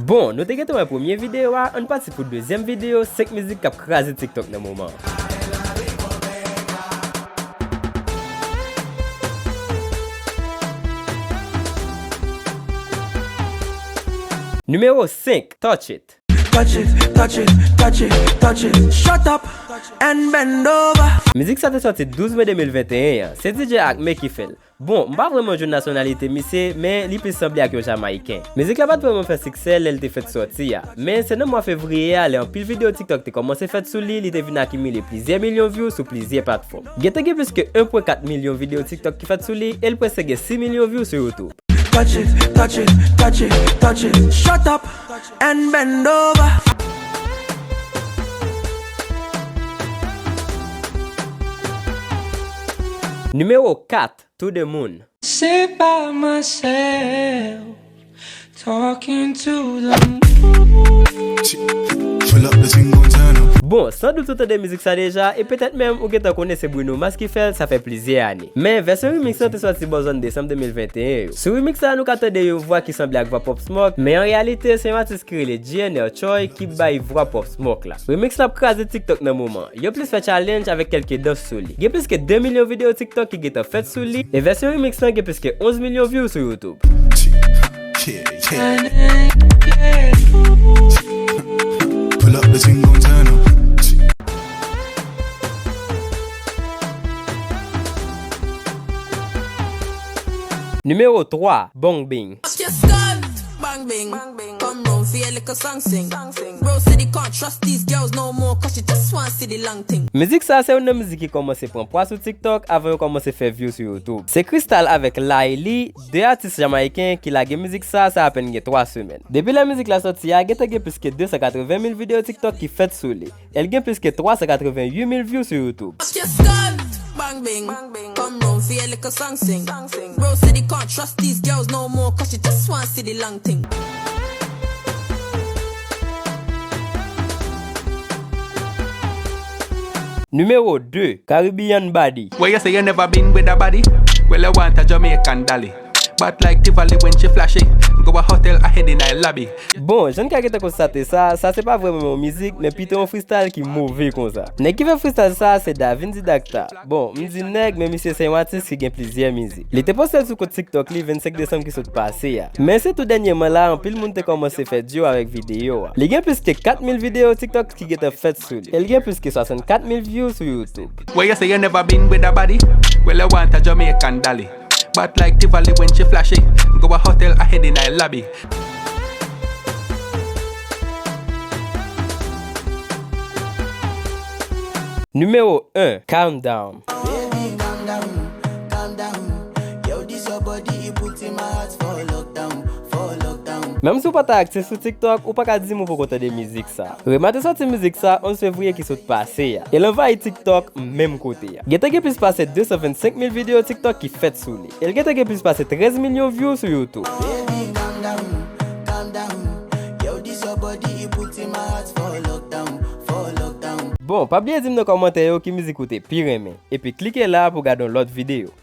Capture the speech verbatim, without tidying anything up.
Bon, nou te gentan wè premye videyo a, ann pati pou dezyèm videyo, senk mizik k ap kraze TikTok nan moman an. Nimewo senk, Touch It. Touch it, touch it, touch it, touch it. Shut up and bend over. Mizik sa te sòti douz me de mil venteyen an. Se D J Akme ki fè l. Bon, m pa vrèman jwenn nasyonalite misye, men li plis sanble ak yon Jamayiken. Mizik la pa t vrèman fè siksè lè l te fèk sòti a. Men se nan mwa fevriye a, lè anpil videyo TikTok te kòmanse fèt sou li, li te vin akimile plizyè milyon view sou plizyè platfòm. Gentan gen plis ke en pwen kat milyon videyo TikTok ki fèt sou li, e l prèske gen sis milyon view sou YouTube. Touch it, touch it, touch it, touch it. Shut up and bend over. Nimewo kat, To the Moon. Sit by myself, talking to the moon. Pull up the ting gon turn up. Bon, san dout ou tande mizik sa deja, e petèt menm ou gentan konnen se Bruno Mars ki fè l, sa fè plizyè ane. Men vèsyon remix lan te sòti bò zòn desanm de mil venteyen yo. Sou remix la, nou ka tande yon vwa ki sanble ak vwa Pop Smoke, men an reyalite, se yon atis ki rele G N R Choi ki bay vwa Pop Smoke la. Remix la ap kraze TikTok nan moman. Yo plis fè challenge avèk kèlke dans sou li. Gen plis ke de milyon videyo TikTok ki gentan fèt sou li, e vèsyon remix lan gen plis ke onz milyon view sou YouTube. Yeah, yeah. Pull up the ting gon turn up. Nimewo twa, Bong Bing. Bang bing. Come round fi a likkle song sing. Bro say they can't trust these girls no more, 'cause she just want see the long thing. Mizik sa se youn nan mizik ki kòmanse pran pwa sou TikTok avan yo kòmanse fè view sou YouTube. Se Crystal avèk Laili, de atis jamayiken ki lage mizik sa, sa apèn gen twa semèn. Depi lè mizik la sòti a, gentan gen plis ke de san katreven mil videyo TikTok ki fèt sou li. El gen plis ke twa san katreven uit mil view sou YouTube. Bang bing. Come round fi a likkle song sing. Bro say they can't trust these girls no more, 'cause she just want see the long thing. Nimewo de, Caribbean Baddie. Where you say you never been with a baddie? Well, I want a Jamaican dolly. But like Tivoli when she flashy, go a hotel, I head in a lobby. Bon, jan n ka gentan konstate sa, sa se pa vrèman yon mizik, men pito yon freestyle ki move konsa. Nèg ki fè freestyle sa, se Davin Didakta. Bon, m di nèg, men misye se yon atis ki gen plizyè mizik. Li te poste l sou kont TikTok li vennsenk desanm ki sot pase a. Men se tou dènyèman la, anpil moun te kòmanse fè dyo avèk videyo a. Li gen plis ke kat mil videyo TikTok ki gentan fèt sou li. E l gen plis ke swasannkat mil view sou YouTube. Where you say you never been with a baddie? Well, I want a Jamaican dolly. But like Tivoli when she flashy, go a hotel, I head in a lobby. Nimewo en, Calm Down. Baby, calm down, calm down. Yo, this your body, it put in my heart for lockdown, for lockdown. Menm si w pa ta aktif sou TikTok, ou pa ka di m ou poko tande mizik sa. Rema te sòti mizik sa onz fevriye ki sot pase a. E l anvayi TikTok menm kote a. Gentan gen plis pase de san vennsenk mil videyo TikTok ki fèt sou li. E l gentan gen plis pase trèz milyon view sou YouTube. Baby, calm down, calm down. Yo, this your body, it put in my heart for lockdown, for lockdown. Bon, pa bliye di m nan kòmantè yo ki mizik ou te pi renmen. Epi klike la pou gade yon lòt videyo.